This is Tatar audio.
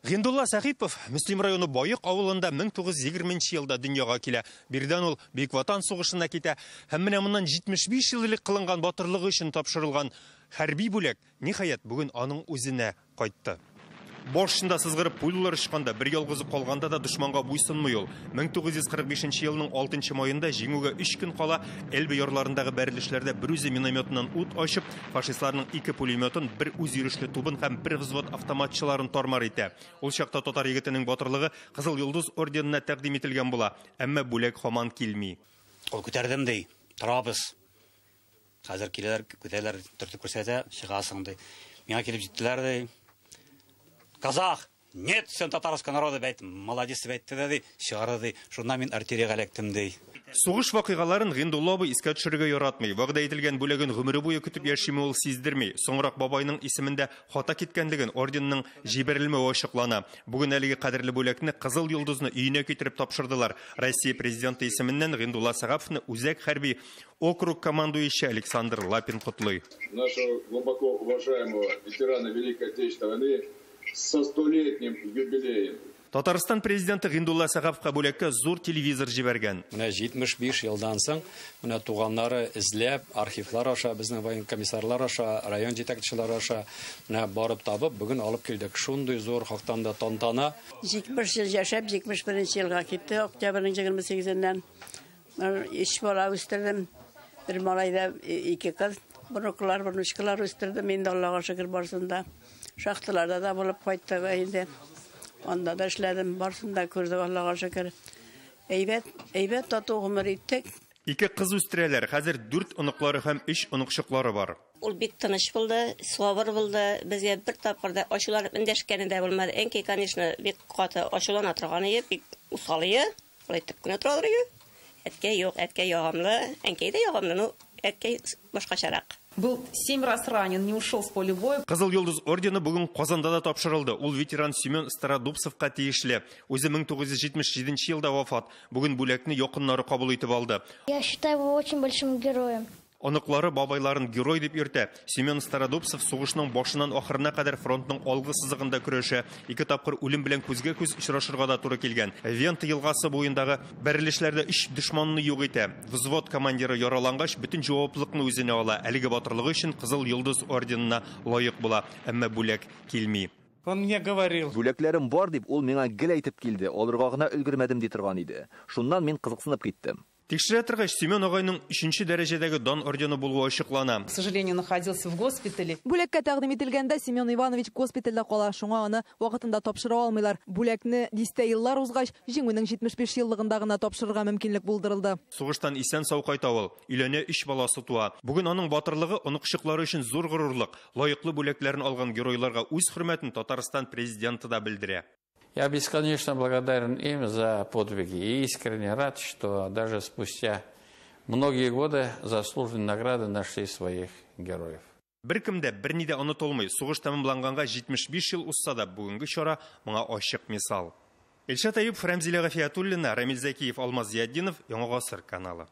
Гиндулла Сәхипов Мөслим районы Баек авылында 1920 елда дөньяга килә. Биредән ул Бөек Ватан сугышына китә. Һәм менә моннан 75 ел элек кылынган батырлыгы өчен тапшырылган хәрби бүләк, ниһаять, бүген аның үзенә кайтты. Башында сызгырып пулялар очканда, бер ялгызы калганда да дошманга буйсынмый ул. 1945 елның 6 маенда җиңүгә 3 көн кала Эльба ярларындагы бәрелешләрдә бер үзе минометыннан ут ачып, фашистларның 2 пулеметын, бер үз йөрешле тубын һәм бер взвод автоматчыларын тармар итә. Ул чакта татар егетенең батырлыгы Кызыл Йолдыз орденына тәкъдим ителгән була, әмма бүләк һаман килми. Ул күтәрдем ди, торабыз. Хәзер киләләр, күтәрәләр, төртеп күрсәтә, чыгасың ди. Миңа килеп җиттеләр ди. Казах! Нет, сен татарского народа, бәйт, молодец, бәйт, ди, чыгарды, ди. Шуннан мин артиллериягә эләктем, ди. Сугыш вакыйгаларын Гиндулла абый искә төшерергә яратмый. Вәгъдә ителгән бүләген гомере буе көтеп яшиме ул сиздерми. Соңрак бабайның исемендә хата киткәнлеген, орденның җибәрелмәве ачыклана. Бүген әлеге кадерле бүләкне Кызыл Йолдызны өенә китереп тапшырдылар. Россия президенты исеменнән Гиндулла Сәхаповны Үзәк хәрби округ командующий Александр Лапин котлый. Нашего глубоко уважаемого ветерана Великой Отечественной войны со столетним юбилеем. Татарстан президенты Гиндулла Сәхаповка бүләккә зур телевизор җибәргән. Менә 75 елдан соң менә туганнары эзләп, архивлар аша, безнең воен комиссарлар аша, район җитәкчеләре аша менә барып табып, бүген алып килдек. Шундый зур хактан да тантана. 70 ел яшәп, 71 елга китте, октябрьнең 28-ннән. 3 бала үстердем. Бер малай да 2 кыз. Внуклар, внучкалар үстердем. Инде Аллага шөкер барсын да. Шахталарда да булып кайттык инде. Анда да эшләдем, барсын да күрдек, Аллага шөкер. Әйбәт, әйбәт тату гомер иттек. 2 кыз үстерәләр. Хәзер 4 оныклары һәм 3 оныкчыклары бар. Ул бик тыныч булды, сабыр булды. Безгә бер тапкыр да ачуланып эндәшкәне дә булмады. Әнкәй, конечно, бик каты ачулана торган иде, бик усал иде. Улай итеп кенә торалар иде. Әткәй юк, әткәй ягымлы, әнкәй дә ягымлы, ну, әткәй башкачарак. Был 7 раз ранен, не ушел с поля боя. Кызыл Йолдыз ордены бүген Казанда да тапшырылды. Ул ветеран Семен Стародубцевка тиешле. Үзе 1977 елда вафат. Бүген бүләкне якыннары кабул итеп алды. Я считаю его очень большим героем. Оныклары бабайларын герой дип йөртә. Семен Стародубцев сугышның башыннан ахырына кадәр фронтның алгы сызыгында көрәшә. 2 тапкыр үлем белән күзгә күз очрашырга да туры килгән. Вента елгасы буендагы бәрелешләрдә 3 дошманны юк итә. Взвод командиры яралангач, бөтен җаваплылыкны үзенә ала. Әлеге батырлыгы өчен Кызыл Йолдыз орденына лаек була. Әмма бүләк килми. Он мне говорил. Бүләкләрем бар дип ул миңа гел әйтеп килде. Алырга гына өлгермәдем ди торган иде. Шуннан мин кызыксынып киттем. Тикшерә торгач, Семен агайның 3 дәрәҗәдәге дан ордены булуы ачыклана. К сожалению, находился в госпитале. Бүләккә тәкъдим ителгәндә Семен Иванович госпитальдә кала, шуңа аны вакытында тапшыра алмыйлар. Бүләкне дистә еллар узгач, җиңүнең 75 еллыгында гына тапшырырга мөмкинлек булдырылды. Сугыштан исән сау кайта ул. Өйләнә 3 баласы туа. Бүген аның батырлыгы оныкчыклары өчен зур горурлык. Лаеклы бүләкләрен алган геройларга үз хөрмәтен Татарстан президенты да белдерә. Я бесконечно благодарен им за подвиги и искренне рад, что даже спустя многие годы заслуженные награды нашли своих героев. Беркем дә берни дә онытылмый. Сугыш тәмамланганга 75 ел узса да бүгенге чара моңа ачык мисал. Илшат Әюпов, Рәмзилә Гафиятуллина, Рамил Зәкиев, Алмаз Зиятдинов, Яңа Гасыр каналы.